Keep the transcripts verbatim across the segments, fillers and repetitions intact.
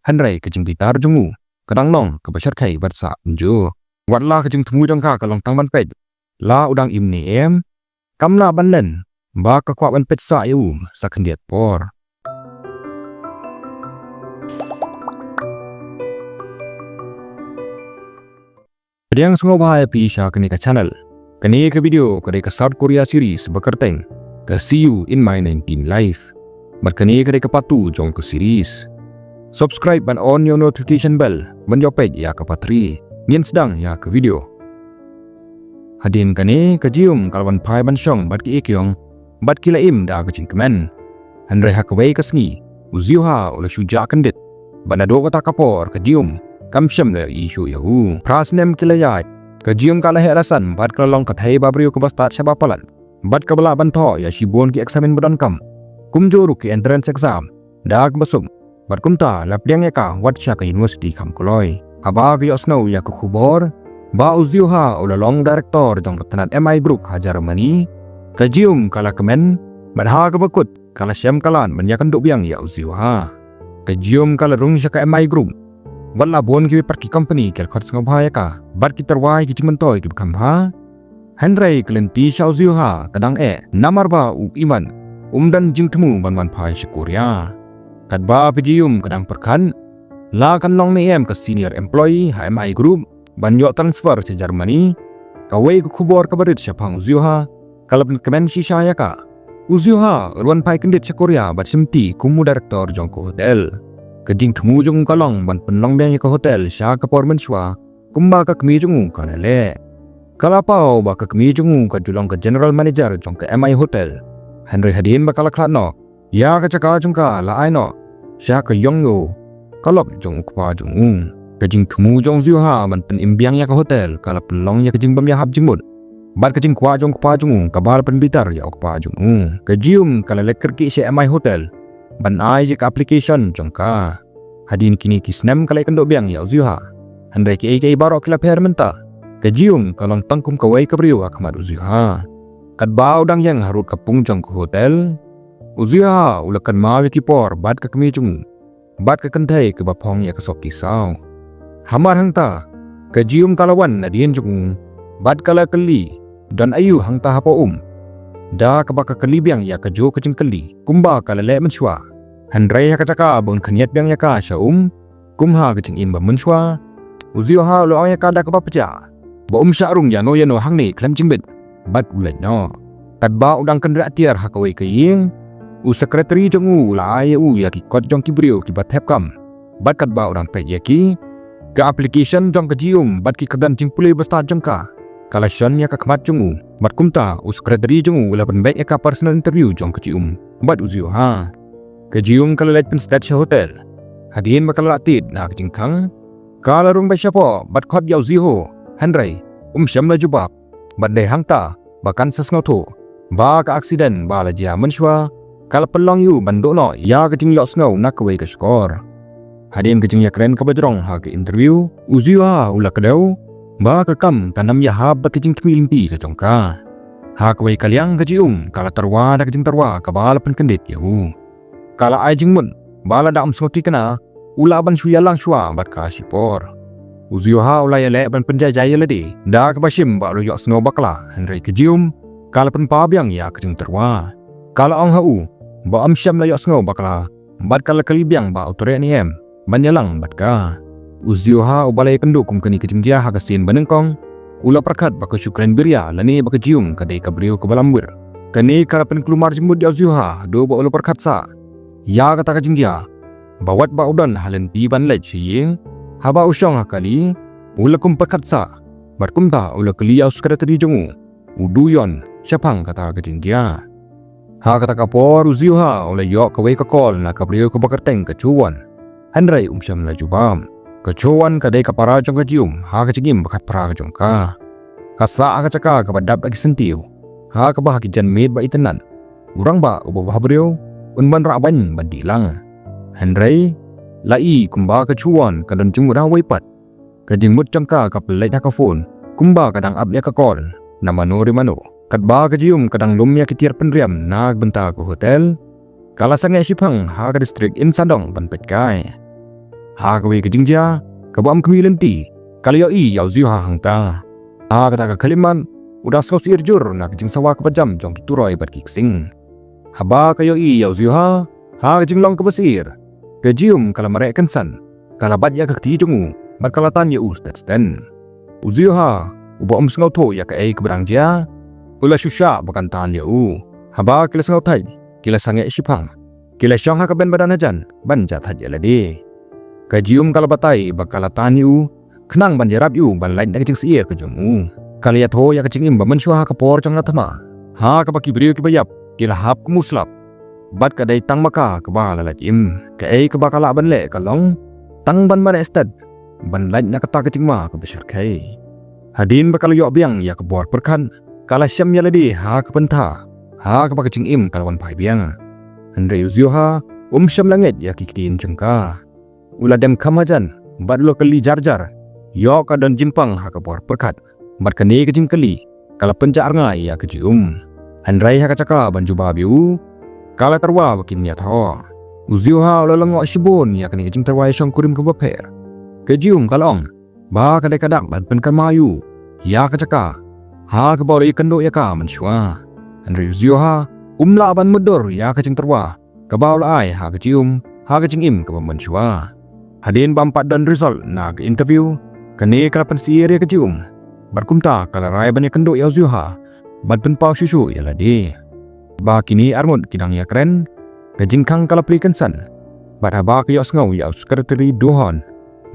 Hynrei ka jingbitar jong u ka dang long kaba shyrkhei bad sah kumjuh. Wat la ka jingthmu jong ka ka long tang ban peit la u dang im ne em, kam lah ban len ba ka kwah ban peit sah ïa u sa khyndiat por. Pdiang sngewbha ïa phi sha kane ka channel. Kane ka video ka dei ka South Korea series ba kyrteng ka See You in My nineteen Life. Bad kane ka dei ka part two jong ka series. Subscribe ban on ïa u notification bell ban ïoh peit ïa ka part three. Ngin sdang ïa ka video. Hadien kane ka Jium ka la wan phai ban shong bad ki Ekiong bad ki la im da ka jingkmen. Hynrei ha kawei ka sngi u Jiuha u la shu jah kyndit. Bad naduh kata ka por ka Jium kam shym la ïohi shuh ïa u. Phra snem ki la ïaid, ka Jium ka la heh rasan bad ka la long ka thei ba briew kaba stad shaba palat bad kaba lah ban thoh ïa shibun ki eksamin ba donkam, kumjuh ruh ki entrance exam da kaba suk. Bad kumta la pdiang ïa ka wat sha ka university kham kloi. Haba ka ïohsngew ïa ka khubor ba u Jiuha u la long director jong ka tnat M I Group ha Germany, ka Jium ka la kmen bad ha kaba kut ka la shem ka lad ban ïakynduh biang ïa u Jiuha. Ka Jium ka la rung sha ka M I Group bad la bun kiwei pat ki company ki la khot sngewbha ïa ka bad ki tyrwa ïa ki jingmyntoi kiba kham bha. Hynrei ka lynti sha u Jiuha ka dang eh namar ba u Iman um don jingthmu ban wan phai sha Korea. Katba ka Jium ka dang pyrkhat la kan long ne em ka senior employee ha M I Group ban ïoh transfer sha Germany, kawei ka khubor kaba rit shaphang u Jiuha ka la pynkmen shisha ïa ka. U Jiuha u la wan phai kyndit sha Korea bad shimti kum u director jong ka hotel. Ka jingthmu jong u ka long ban pynlong biang ïa ka hotel sha ka por mynshuwa kumba ka kmie jong u ka la leh. Ka la paw ba ka kmie jong u ka ju long ka general manager jong ka M I Hotel. Hynrei hadien ba ka la khlad noh ïa ka jaka jong ka, la ai noh sha ka Yong Yo, ka lok jong u kpa jong u. Ka jingthmu jong u Jiuha ban pynim biang ïa ka hotel ka la pynlong ïa ka jingbym ïahap jingmut bad ka jingkwah jong u kpa jong u kaba la pynbitar ïa u kpa jong u. Ka Jium ka la leit kyrkieh sha M I Hotel ban ai ïa ka application jong ka. Hadien kine ki snem ka la ïakynduh biang ïa u Jiuha. Hynrei kiei kiei baroh ki la pher mynta, ka Jium ka long tang kum kawei ka briew ha khmat u Jiuha. Katba u dang ïeng harud ka pung jong ka hotel, u Jiuha u la kynmaw ïa ki por bad ka kmie jong u bad ka kynthei kaba phong ïa ka sopti saw. Hamar hangta ka Jium ka la wan nadien jong u bad ka la kylli, don aïu hangta hapoh um? Da kaba ka kylli biang ïa kajuh ka jingkylli kumba ka la leh mynshuwa. Hynrei ha ka jaka ba un khynñiat biang ïa ka sha um kum ha ka jingim ba mynshuwa, u Jiuha u la ong ïa ka da kaba pjah ba um shah rung ïano ïano hangne khlem jingbit bad u leit noh. Katba u dang kynriah tiar ha kawei ka ïing, u secretary jong u u la ai ïa u ïa ki kot jong ki briew kiba thep kam bad katba u dang peit ïa ki, ka application jong ka Jium bad ki kyrdan jingpule ba stad jong ka ka la shon ïa ka khmat jong u. Bad kumta u secretary jong u u la pynbeit ïa ka personal interview jong ka Jium bad u Jiuha. Ka Jium ka la leit pynstet sha hotel. Hadien ba ka la lah tied na ka jingkhang, ka la rung beit shapoh bad khot ïa u Jiuho. Hynrei um shym la jubab bad dei hangta ba kan sa sngewthuh ba ka accident ba la jia mynshuwa ka la pynlong ïa u ban duh noh ïa ka jingïohsngew na kawei ka shkor. Hadien ka jingïakren kaba jrong ha ka interview, u Jiuha u la kdew ba ka kam kan ym ïahap bad ka jingthmu lynti ka jong ka. Ha kawei ka liang ka Jium ka la tyrwa da ka jingtyrwa kaba la pynkyndit ïa u. Ka la ai jingmut ba lada um sngewthikna u lah ban shu ïalang shuwa bad ka shipor. U Jiuha u la ïaleh ban pynjaijai ïa lade da kaba shim ba u la ïohsngew bakla, hynrei ka Jium ka la pynpaw biang ïa ka jingtyrwa. Ka la ong ha u ba um shym la ïohsngew bakla bad ka la kylli biang ba u treh ne em ban ïalang bad ka. U Jiuha uba la ïakynduh kum kane ka jingjia ha ka sien banyngkong u la pyrkhat ba ka shu kren biria lane ba ka Jium ka dei ka briew kaba lamwir. Kane ka la pynkulmar jingmut ïa u Jiuha haduh ba u la pyrkhat sah ïa kata ka jingjia ba wat ba u don ha lynti ban leit sha ïing, haba u shong ha kali u la kum pyrkhat sah bad kumta u la kylli ïa u secretary jong u, u Du Yon, shaphang kata ka jingjia. Ha kata ka por u Jiuha u la ïoh kawei ka call na ka briew kaba kyrteng ka Chuwon. Hynrei um shym la jubab. Ka Chuwon ka dei ka para jong ka Jium ha ka jingim ba khatphra ka jong ka. Ka sah ha ka jaka kaba dap da ki syntiew, ha kaba ha ki janmiet ba itynnat u rangbah uba bhabriew un wanrah ban ban dih lang. Hynrei la i kumba ka Chuwon ka don jingmut ha uwei pat. Ka jingmut jong ka ka pynleit ha ka phone kumba ka dang ap ïa ka call na mano re mano. Katba ka Jium ka dang lum ïa ki tiar pynriam na ka bynta ka hotel, ka la sangeh shiphang ha ka district Insadong ban peitkai. Ha kawei ka jingjia kaba ym kmie lynti, ka la ïohi ïa u Ziuha hangta. Ha kata ka khyllipmat u dang sngewsyier jur na ka jingsawa kaba jam jong ki turoi bad ki ksing. Haba ka ïohi ïa u Ziuha ha ka jinglong kaba syier, ka Jium ka la mareh kynsan, ka la bat ïa ka kti jong u bad ka la tan ïa u stet stet. U Ziuha uba ym sngewthuh ïa kaei kaba dang jia, u la shu shah ba kan tan ïa u. Haba ki la sngewthait, ki la sangeh shiphang, ki la shong ha ka benbadan hajan ban jahthait ïa lade. Ka Jium ka la batai ba ka la tan ïa u khnang ban ïarap ïa u ban lait na ka jingsyier ka jong u. Ka la ïathuh ïa ka jingim ba mynshuwa ha ka por jong la thma, ha kaba ki briew kiba ïap ki la hap kum u slap, bad ka dei tang ma ka kaba la lait im. Kaei kaba ka lah ban leh ka long tang ban mareh stet ban lait na kata ka jingma kaba shyrkhei. Hadien ba ka la ïoh biang ïa ka bor pyrkhat, ka la shem ïa lade ha ka pynthor ha kaba ka jingim ka la wan phai biang. Hynrei u Ziuha um shym la ngeit ïa ki ktien jong ka. U la dem kham hajan bad u la kylli jar jar. Ïoh ka don jingpang ha ka bor pyrkhat, bad kane ka jingkylli ka la pynjah rngai ïa ka Jium. Hynrei ha ka jaka ban jubab ïa u, ka la tyrwa ba kin ïathoh. U Ziuha u la lyngngoh shibun ïa kane ka jingtyrwa ïashongkurim kaba pher. Ka Jium ka la ong ba ka dei ka dak ban pynkynmaw ïa u ïa ka jaka ha kaba u la ïakynduh ïa ka mynshuwa. Hynrei u Ziuha um lah ban mutdur ïa ka jingtyrwa kaba u la ai ha ka Jium ha ka jingim kaba mynshuwa. Hadien ba ym pat don result na ka interview, kane ka la pynsyier ïa ka Jium, bad kumta ka la rai ban ïakynduh ïa u Ziuha bad pynpaw shuh shuh ïa lade ba kine arngut ki dang ïakren. Ka jingkhang ka la plie kynsan, bad haba ka ïohsngew ïa u Secretary Duhon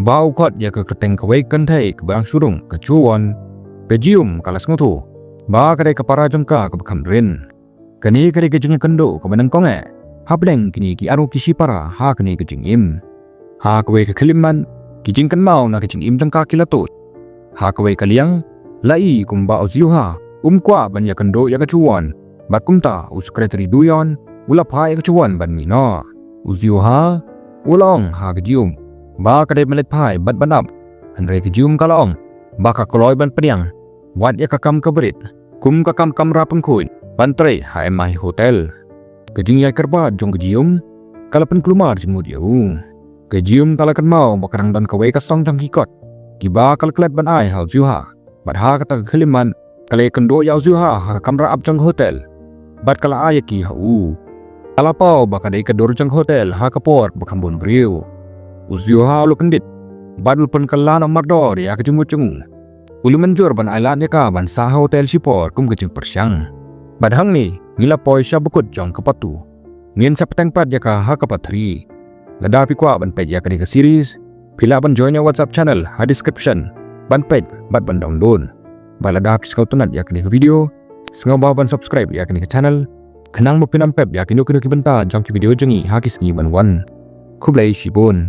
ba u khot ïa ka kyrteng kawei ka kynthei kaba dang shu rung, ka Chuwon, ka Jium ka la sngewthuh ba ka dei ka para jong ka kaba kham rit. Kane ka dei ka jingïakynduh kaba nyngkong eh hapdeng kine ki arngut ki shipara ha kane ka jingim. Ha kawei ka khyllipmat, ki jingkynmaw na ka jingim jong ka ki la tuid. Ha kawei ka liang, la i kumba u Ziuha um kwah ban ïakynduh ïa ka Chuwon, bad kumta u Secretary Duhon u la phah ïa ka Chuwon ban mih noh. U Ziuha u la ong ha ka Jium ba ka dei ban leit phai bad ban ap. Hynrei ka Jium ka la ong ba ka kloi ban pdiang wat ïa ka kam kaba rit, kum ka kam kamra pynkhuid ban trei ha M I Hotel. Ka jingïakyrpad jong ka Jium ka la pynkulmar jingmut ïa u. Ka Jium ka la kynmaw ba ka dang don kawei ka song jong ki kot kiba ka la klet ban ai ha u Ziuha, bad ha kata ka khyllipmat ka la ïakynduh ïa u Ziuha ha ka kamra ap jong ka hotel, bad ka la ai ïa ki ha u. Ka la paw ba ka dei ka dur jong ka hotel ha ka por ba kham bun briew. U Ziuha u la kyndit bad u la pynkylla noh mardor ïa ka jingmut jong u. U la mynjur ban ailad ïa ka ban sah ha hotel shipor kum ka jingpyrshang. Bad hangne ngi la poi sha ba kut jong ka part two. Ngin sa bteng pat ïa ka ha ka part three. Lada phi kwah ban peit ïa kane ka series, phi lah ban join ïa WhatsApp channel ha description ban peit bad ban download. Bad lada phi sngewtynnat ïa kane ka video, sngewbha ban subscribe ïa kane ka channel, khnang ba phin ym pep ïa kino kino ki bynta jong ki video jong ngi ha ki sngi ban wan. Khublei shibun.